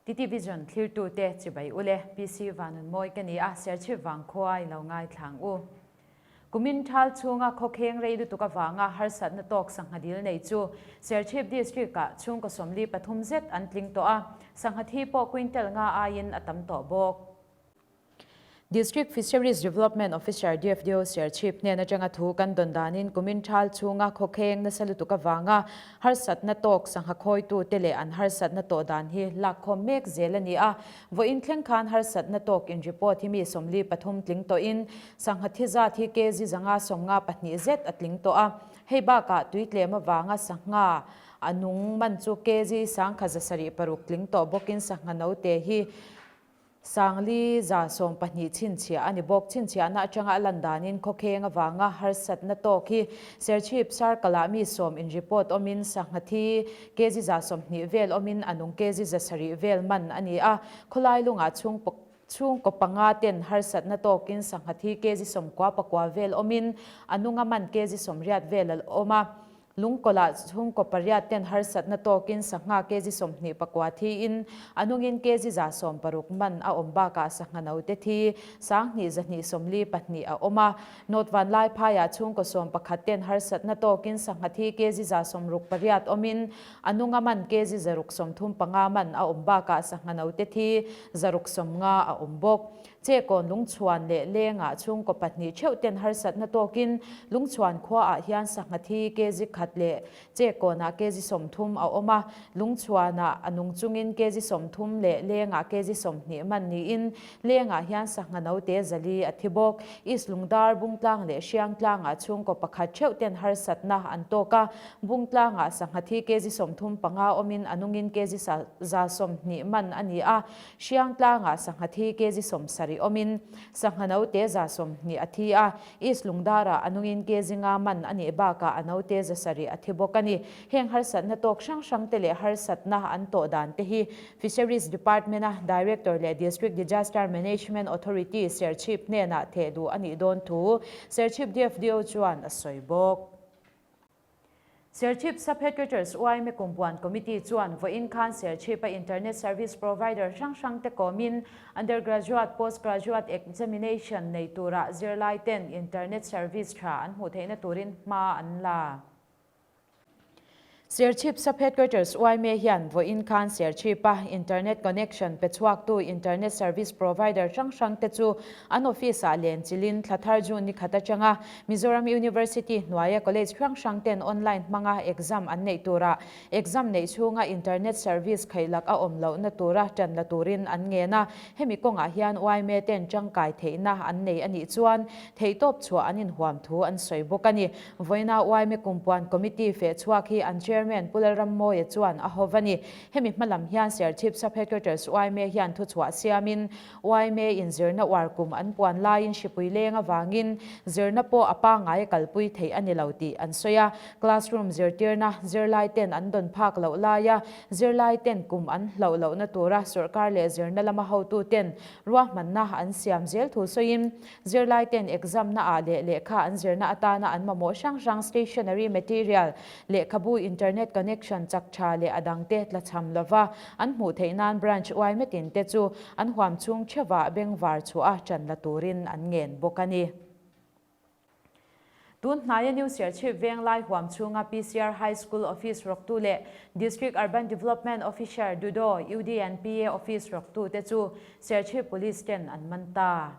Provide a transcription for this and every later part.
TT Vision thlirtute chibai ule, PC Vanunmawi ka ni a, Serchhip vangkhua i lo ngaithla ang u. Kumin thal chhunga khawkheng rei lutuk avanga harsatna tawk sangha dil nei chu Serchhip District-ah chhungkaw 43 zet an tling tawh a, sangha thi pawh quintal nga aiin a tam tawh bawk. District Fisheries Development Officer, DFDO, Serchhip hnen atanga thu kan dawn danin kumin thal chhunga khawkheng nasa lutuk avanga harsatna tawk sangha khawitute leh an harsatna tawh dan hi lakkhawm mek zel a ni a. Vawiin thleng khan harsatna tawk in report hi mi 43 tling tawhin sangha thi zat hi kg 152 zet a tling tawh a. Hei bakah tui tlem avanga sangha a nung man chu kg 1706 tling tawh bawkin sangha note hi 4112 chhinchhiah a ni bawk. Chhinchhiahna atanga a lan danin khawkheng avanga harsatna tawk hi Serchhip Circle-ah mi sawm in report awmin sangha thi kg 120 vel awmin a nung kg 700 vel man a ni a. Khawlai lungah chhung chhungkaw panga ten harsatna tawkin sangha thi kg 99 vel awmin a nunga man kg 80 vel a awm a. Lungkawlah chhungkaw pariat ten harsatna tawkin sangha kg 29 thiin a nungin kg 160 man a awm bakah sangha note thi 2242 a awm a. Nawt vanlai phaiah chhungkaw 11 ten harsatna tawkin sangha thi kg 68 awmin a nunga man kg 635 man a awm bakah sangha note thi 650 a awm bawk. Chekawn lungchhuan leh lengah chhungkaw pahnih theuh ten harsatna tawkin lungchhuan khuaah hian sangha thi kg khat leh chekawnah kg 30 a awm a, lungchhuanah a nung chungin kg 30 leh lengah kg 20 man niin lengah hian sangha note 400 a thi bawk. East Lungdar, Bungtlang leh Hriangtlangah chhungkaw pakhat theuh ten harsatna an tawk a, Bungtlangah sangha thi kg 35 awmin a nungin kg 120 man a ni a, Hriangtlangah sangha thi kg 70 awmin sangha note 120 a thi a, East Lungdarah a nungin kg nga man a nih bakah a note 700 a thi bawk a ni. Heng harsatna tawk hrang hrang te leh harsatna an tawh dan te hi Fisheries Department-a Director leh District Disaster Management Authority Serchhip hnenah theh duh a nih dawn thu Serchhip DFDO chuan a sawi bawk. Serchhip Sub-Headquarters YMA Kumpuan Committee chuan vawiin khan Serchhip-a Internet Service Provider hrang hrang te kawmin Undergraduate, Postgraduate Examination nei tura zirlai ten Internet Service tha an hmuh theihna turin hma an la. Serchhip Sub-Headquarters YMA hian vawiin khan Serchhip-a Internet Connection pe chhuaktu Internet Service Provider hrang hrang te chu an office-ah len chilin thla thar June ni khat atanga Mizoram University hnuaia college hrang hrang ten online hmanga exam an neih turah exam neih chhunga internet service khailak a awm lohna tura tan la turin an ngen a. Hemi kawngah hian yma ten tangkai theihna an nei a nih chuan theihtawp chhuah an inhuam thu an sawi bawk a ni. Vawiina yma Kumpuan Committee feh chhuak hi an Chairman Pu Lalrammawia chuan a hawv a ni. Hemi hmalam hian Serchhip Sub-Headquarters yma hian thuchhuah siamin YMA in zirna uar kum an puan laiin hripui leng avangin zirna pawh a pangngai a kalpui theih a ni lo tih an sawi a. Classroom zirtirna zirlai ten an dawn phak loh laia zirlai ten kum an hloh lohna tura sawrkar leh zirna lama hotu ten ruahmanna an siam zel thu sawiin zirlai ten exam na ah leh lehkha an zirna atana an mamawh hrang hrang stationery material, lehkhabu, internet connection chak tha leh a dangte tlachham lova an hmuh theih nan branch uai metin te chu an huam chhung theuhah bengvar chhuah a tan la turin an ngen bawk a ni. Tun hnaia New Serchhip Venglai huam chhunga PCR High School Office rawktu leh District Urban Development Officer Dudo UDNPA Office rawktu te chu Serchhip Police ten an man ta.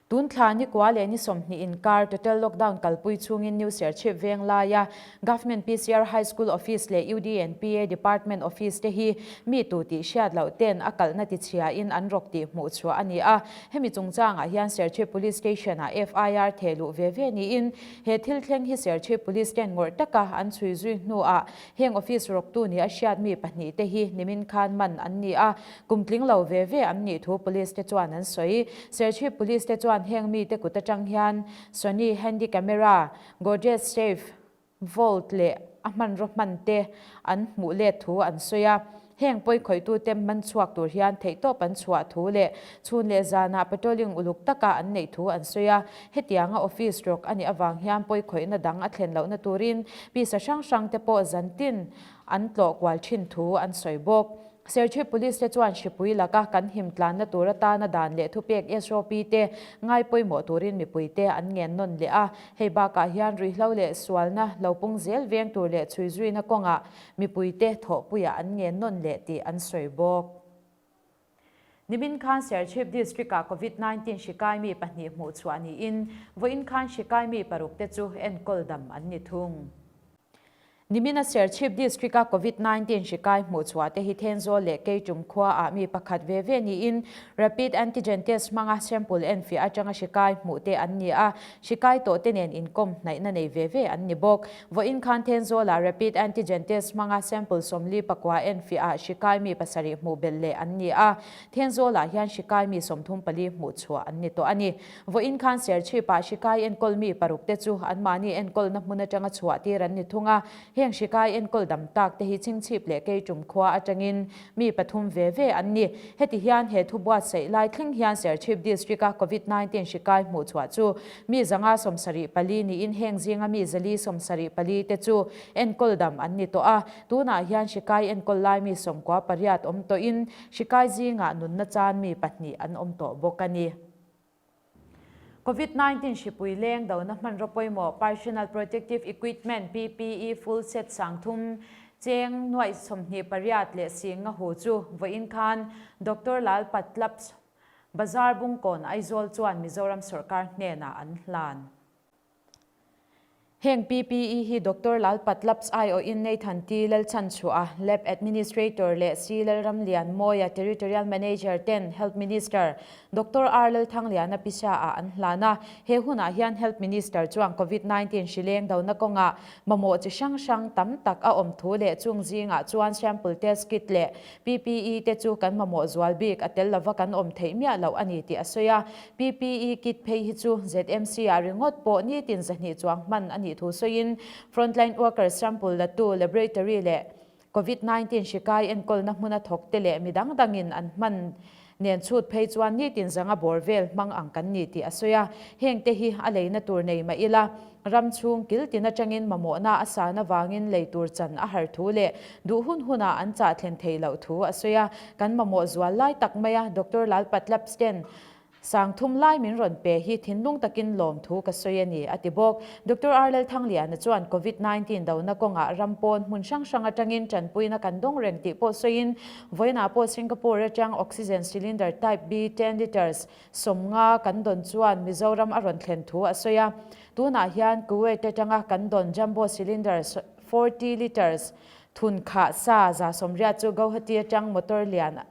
Tun thla ni kua leh ni 20 inkar total lockdown kalpui chhungin New Serchhip Venglaia Government PCR High School Office leh UDNPA Department Office te hi mi tu tih hriat loh ten a kalhna ti chhiain an rawk tih hmuh chhuah a ni a. Hemi chungchangah hian Serchhip Police Station-ah FIR theh luh ve ve niin he thil thleng hi Serchhip Police ten ngawrh taka an chhui zui hnuah heng office rawktu ni a hriat mi pahnih te hi nimin khan man an ni a. Kum tling lo ve ve an nih thu Police te chuan an sawi. Serchhip Police te chuan heng mite kut atang hian Sony handy camera, Godrej safe vault leh a hmanraw hman te an hmuh let thu an sawi a. Heng pawi khawihtu te man chhuak tur hian theihtawp an chhuah thu leh chhun leh zanah patrolling uluk taka an neih thu an sawi a. Hetianga office rawk a nih avang hian pawi khawihna dang a thlen lohna turin pisa hrang hrang te pawh zantin an tlawh kual thin thu an sawi bawk. Serchhip Police te chuan hripui laka kan him tlanna tur atana dan leh thupek SOP te ngai pawimawh turin mipuite an ngen nawn leh a. Hei bakah hian ruihhlo leh sualna lo pung zel veng tur leh chhuizuina kawngah mipuite thawhpuiah an ngen nawn leh tih an sawi bawk. Nimin khan Serchhip District-ah Covid 19 hri kaimi pahnih hmuh chhuah niin vawiin khan hri kaimi paruk te chu enkawl dam an ni thung. Nimina Serchhip District-a Covid 19 hri kai hmuh chhuah te hi Thenzawl leh Keitum khuaah mi pakhat ve ve niin Rapid Antigen Test hmanga sample enfiah atanga hri kai hmuh te an ni a, hri kai tawh te nen inkawm hnaihna nei ve ve an ni bawk. Vawiin khan Thenzawlah Rapid Antigen Test hmanga sample 44 enfiah ah hri kai mi pasarih hmuh belh leh an ni a, Thenzawlah hian hri kai mi 34 hmuh chhuah an ni tawh a ni. Vawiin khan Serchhip-ah hrikai enkawl mi paruk te chu anmahni enkawlna hmun atanga chhuah tir an ni thung a, heng hrikai enkawl dam tak te hi Chhingchhip leh Keitum khua atangin mi pathum ve ve an ni. Heti hian he thu buatsaih lai thleng hian Serchhip District-a Covid 19 hrikai hmuh chhuah chu mi 174 niin heng zinga mi 474 te chu enkawl dam an ni tawh a, tunah hian hrikai enkawl lai mi 98 awm tawhin hrikai zingah nunna chan mi pahnih an awm tawh bawk a ni. Covid 19 hripui leng dona hmanraw pawimawh Personal Protective Equipment, PPE, full set 3000 cheng nuaih 28 leh singa hu chu vawiin khan Doctor Lal Patlaps Bazar Bungkawn Aizawl chuan Mizoram sawrkar hnenah an hlan. Heng PPE hi Doctor Lal Patlaps aiawhin Nathan T. Lalchhanchhuah, Lab Administrator leh C. Lalramlianmawia, Territorial Manager ten Health Minister Doctor R. Lalthangliana pisa-ah an hlan a. He hunah hian Health Minister chuan Covid 19 hri leng dona kawngah mamawh chi hrang hrang tam tak a awm thu leh chung zingah chuan sample test kit leh PPE te chu kan mamawh zual bik a tel lova kan awm theih miah loh a ni tih a sawi a. PPE kit phei hi chu ZMC ah ringawt pawh nitin 200 chuang hman a nih thu sawiin frontline workers sample latu laboratory leh Covid 19 hri kai enkawlna hmuna thawk te leh mi dang dangin an hman nen chhut phei chuan nitin 500 bawr vel hmang ang kan ni tih a sawi a. Heng te hi a leina tur nei mah ila ram chhung kil tin atangin mamawhna a san avangin lei tur chan a har thu leh duh hun hunah an chah thlen thei loh thu a sawi a. Kan mamawh zual lai tak mai a Doctor Lal Patlaps ten 3000 lai min rawn pe hi thinlung takin lawm thu ka sawi a ni, a ti bawk. Doctor R Lalthangliana chuan Covid 19 dona kawngah ram pawn hmun hrang hrang atangin tanpuina kan dawng reng tih pawh sawiin vawiinah pawh Singapore atang oxygen cylinder type B 10 litres 50 kan dawn chuan Mizoram a rawn thlen thu a sawi a. Tunah hian Kuwait atanga kan dawn jumbo cylinder 40 litres thun khah sa 180 chu Guwahati atang motor lian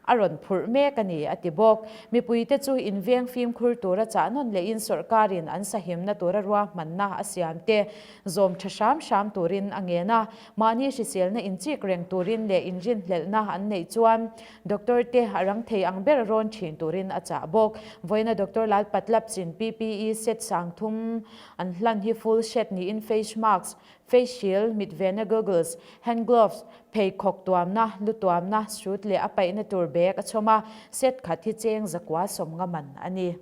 a rawn phurh mek a ni, a ti bawk. Mipuite chu inveng fimkhur tura chah nawn lehin sawrkarin an sahimna tura ruahmanna a siam te zawm tha hram hram turin a ngen a. Mahni hriselna inchik reng turin leh inrinhlelhna an neih chuan doctor te a rang thei ang ber rawn thin turin a chah bawk. Vawiina Doctor Lal Patlapsin PPE set 3000 an hlan hi full set niin face mask, Face shield, mit vena goggles, hand gloves, pheikhawk tuamna, lu tuamna, suit leh a paihna tur bag a chhawm a, set khat hi cheng 950 man a ni.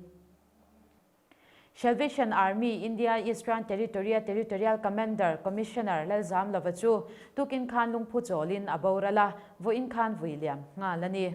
Salvation Army, India Eastern Territory-a Territorial Commander, Commissioner, Lalzamlova chu tukin khan lungphu chawlin a boral a, vawiin khan vui liam nghal a ni.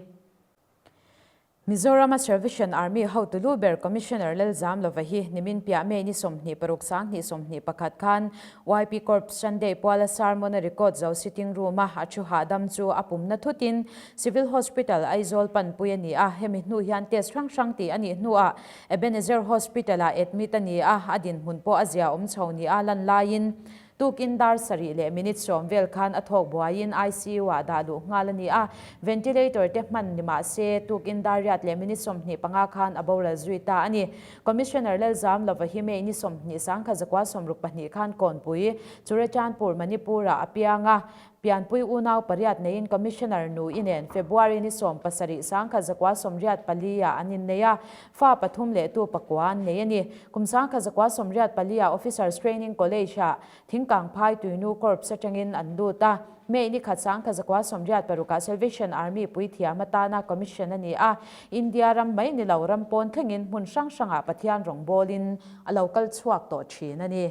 Mizorama Salvation Army hotu lu ber Commissioner Lalzamlova hi nimin piah May ni 26 2021 khan YP Corps Sunday puala sermon a record zo sitting room a a thu hahdam chu a pumna thutin Civil Hospital Aizawl panpui a ni a, hemi hnu hian test hrang hrang tih a nih hnuah Ebenezer Hospital ah admit a ni a, a dinhmun pawh a zia awm chho ni a lan laiin Tukin dar sarih leh minute sawm vel khan a thawk buaiin ICU ah dah luh nghal a ni a, ventilator te hman ni mah se tukin dar riat leh minute 25 khan a boral zui ta a ni. Commissioner Lalzam Lova hi May ni 20 1962 khan Kawnpui, Churachandpur, Manipur ah a piang a, Pianpui unau pariat neiin Commissioner nu i nen February ni 17 1984 ah an innei a, fa pathum leh tu pakua an nei a ni. Kum 1984 ah Officers Training College ah Thingkang Phai Tuinu Corps atangin an lut a, May ni khat 1986 ah Salvation Army puithiam atana commission a ni a, India ram mai ni lo ram pawn thlengin hmun hrang hrangah Pathian rawngbawlin a lo kal chhuak tawh thin a ni.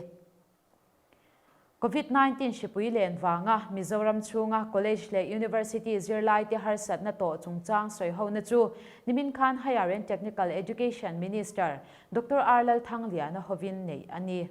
Covid 19 hripui len vanga Mizoram chhunga College leh University zirlaite harsatna tawh chungchang sawihona chu nimin khan Higher and Technical Education Minister Doctor R Lalthangliana hovin neih a ni.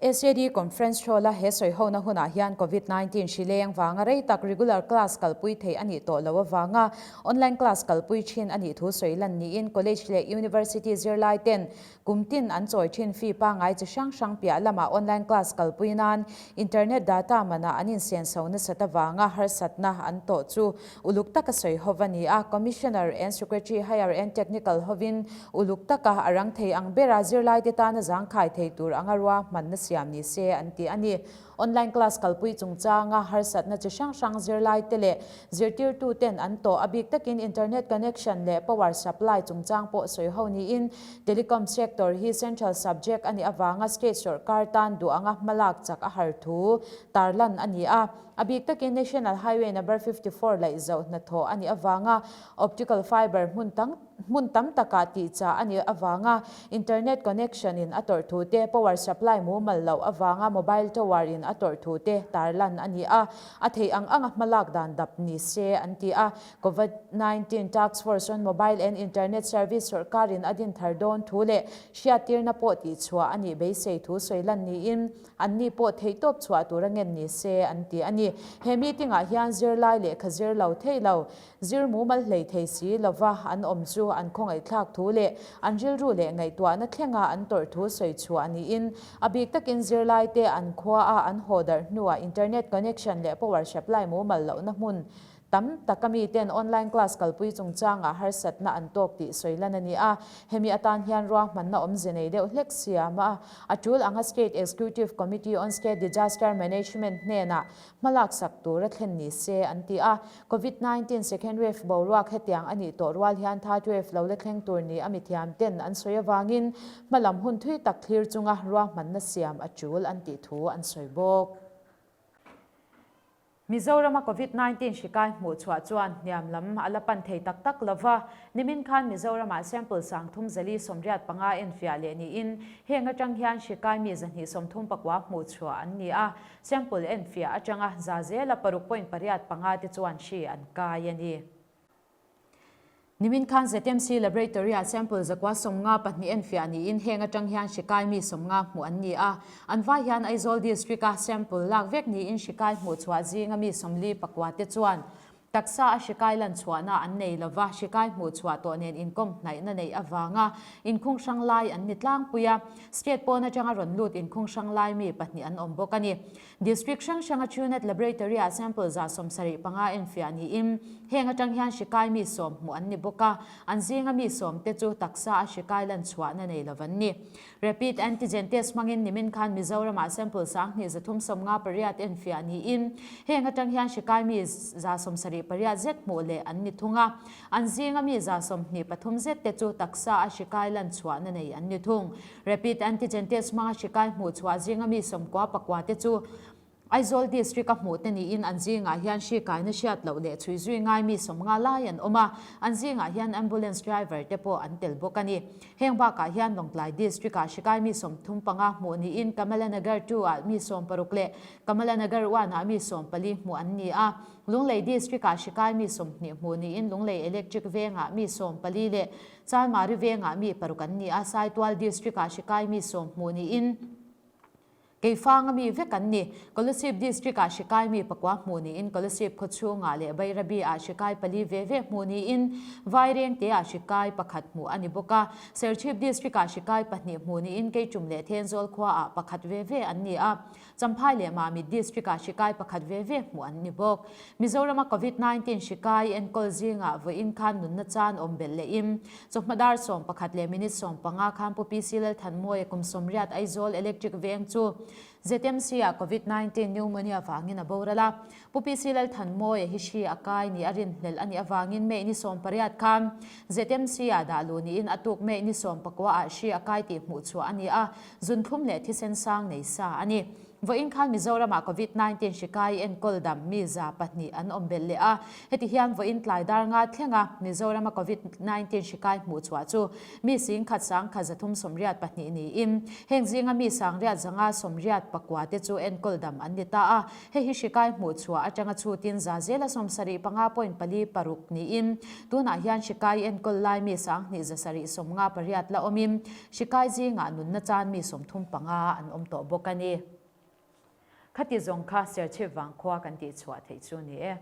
SAD Conference Hall-a he sawihona hunah hian Covid 19 hri leng vanga rei tak regular class kalpui theih a nih tawh loh avanga online class kalpui thin a nih thu sawi lan niin College leh University zirlaiten Kum tin an chawi thin fee pangai chi hrang hrang piah lamah online class kalpui nan internet data manah an insenso nasat avanga harsatna an tawh chu uluk taka sawi ho a ni a. Commissioner and Secretary Higher and Technical hovin uluk taka a rang thei ang bera zirlaite tana zangkhai thei tur anga ruahmanna siam ni se an ti a ni. Online class kalpui chungchanga harsatna chi hrang hrang zirlaite leh zirtirtuten an tawh a bik takin internet connection leh power supply chungchang pawh sawi ho niin telecom sector hi central subject a nih avanga state sawrkar tan duh anga hmalak chak a har thu tarlan a ni a. A bik takin National Highway number 54 laihzoh hnathawh a nih avanga optical fiber hmun tam Hmun tam takah tihchah a nih avanga internet connection in a tawrh thu te, power supply mumal loh avanga mobile tower in a tawrh thu te tarlan a ni a, a theih ang anga hmalak dan dap ni se an ti a. Covid 19 Task Force on Mobile and Internet Service sawrkarin a din thar dawn thu leh hriattirna pawh tihchhuah a nih beisei thu sawi lan niin anni pawh theihtawp chhuah tura ngen ni se an ti a ni. He meeting ah hian zirlai lehkha zir lo thei lo Zir mumal hlei thei si lova an awm chu an khawngaihthlak thu leh an rilru leh ngaihtuahna thlenga an tawrh thu sawi chhuah niin a bik takin zirlaite an khuaa an haw darh hnuah internet connection leh power supply mumal lohna hmun tam taka miten online class kalpui chungchangah harsatna an tawk tih sawi lan a ni a. Hemi atan hian ruahmanna awmze nei deuh hlek siam a, a tul anga State Executive Committee on State Disaster Management hnenah hmalak sak tur a thlen ni se an ti a. Covid 19 second wave boruak hetiang a nih tawh rual hian third wave lo la thleng tur ni a mithiam ten an sawi avangin hmalam hun thui tak thlir chunga ruahmanna siam a tul an tih thu an sawi bawk. Mizorama Covid 19 hri kai hmuh chhuah chuan hniam lam a la pan thei tak tak lo va, nimin khan Mizoramah sample 3185 enfiah leh niin heng atang hian hri kai mi 234 hmuh chhuah an ni a. Sample enfiah atanga za zela paruk point pariat panga te chuan hri an kai a ni. Nimin khan ZMC Laboratory-ah sample zakua 52 enfiah niin heng atang hian hri kai mi 50 hmuh an ni a. An vai hian Aizawl District-a sample lak vek niin hri kai hmuh chhuah zinga mi 44 te chuan Taksa a hrikai lan chhuahna an nei lova, hrikai hmuh chhuah tawh nen inkawm hnaihna neih avanga inkhung hrang lai an ni tlangpui a. State pawn atanga rawn lut inkhung hrang lai mi pahnih an awm bawk a ni. District hrang hranga Truenat Laboratory-ah sample 75 enfiah niin heng atang hian hrikai mi sawm hmuh an ni bawk a, an zinga mi sawm te chu taksa a hrikai lan chhuahna nei lo an ni. Rapid Antigen Test hmangin nimin khan Mizoramah sample 2358 enfiah niin heng atang hian hri kai mi 78 zet hmuh leh an ni thung a. An zinga mi 23 zet te chu taksa a hri kai lan chhuahna nei an ni thung. Rapid Antigen Test hmanga hri kai hmuh chhuah zinga mi 99 te chu Aizawl District a hmuh te niin an zingah hian hri kaina hriat loh leh chhui zui ngai mi 50 lai an awm a, an zingah hian ambulance driver te pawh an tel bawk a ni. Heng bakah hian Lawngtlai District ah hri kai mi 35 hmuh niin Kamalanagar 2 ah mi 60 leh Kamalanagar 1 ah mi 14 hmuh an ni a. Lunglei District ah hri kai mi 20 hmuh niin Lunglei Electric vengah mi 14 leh Chalmari vengah mi paruk an ni a, Saitual District ah hri kai mi 10 hmuh niin Keifanga mi vek an ni. Kolasib District-ah hri kai mi pakua hmuh niin Kolasib khaw chhungah leh Bairabi-ah hri kai pali ve ve hmuh niin Vairengte-ah hri kai pakhat hmuh a ni bawk a. Serchhip District-ah hri kai pahnih hmuh niin Keichum leh Thenzawl khuaah pakhat ve ve an ni a. Champhai leh Mamit District-ah hri kai pakhat ve ve hmuh an ni bawk. Mizorama Covid 19 hri kai enkawl zingah vawiin khan nunna chan awm belh lehin Chawhma dar 11 leh minute 15 khan Pu PC Lalthanmawia kum 80 Aizawl Electric Veng chu ZMC ah Covid 19 pneumonia vangin a boral a. Pu PC Lalthanmawia hi hri a kai ni a rinhlelh a nih avangin May ni 18 khan ZMC ah dah luh niin a tuk May ni 19 ah hri a kai tih hmuh chhuah a ni a, zunthlum leh thisen sang nei sa a ni. Vawiin khan Mizoramah Covid 19 hri kai enkawl dam mi 200 an awm belh leh a. Heti hian vawiin tlai dar nga thlenga Mizorama Covid 19 hri kai hmuh chhuah chu mi singkhat sangkhat 382 niin heng zinga mi 984 te chu enkawl dam an ni ta a. Hei hi hri kai hmuh chhuah atanga chhutin za zela 75.46 niin tunah hian hri kai enkawl lai mi 2758 la awmin Hri kai zingah nunna chan mi 35 an awm tawh bawk a ni. Khati zawng kha Serchhip vangkhua kan tih chhuah theih chu ni e.